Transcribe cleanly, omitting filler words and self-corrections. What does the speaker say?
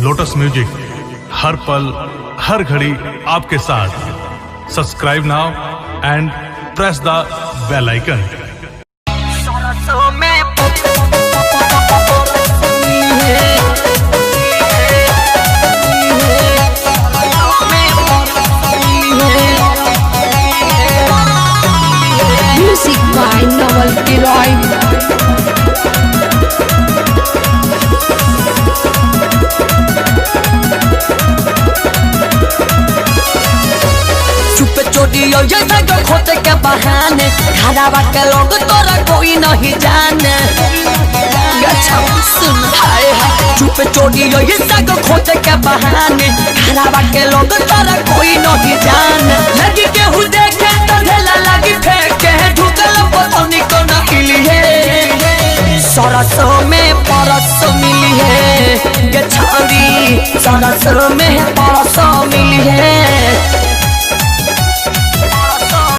Lotus music, हर पल हर घड़ी आपके साथ। Subscribe now and press the bell icon. सरसों में Music by Noel Giroy. चुप चोरी ये जो खोते के बहाने, घरावा के लोग तोरा कोई नहीं जाने। अच्छा सुन, हाय हाय, चुप चोरी ये जो खोते के बहाने, घरावा के लोग तोरा कोई नहीं जाने। लगी के हु देखे तो ढेला लगी फेंके, ढुकल पतनी को न इलिए। सरसों में परस मिली है गे छाड़ी, सरसों में परस मिली है।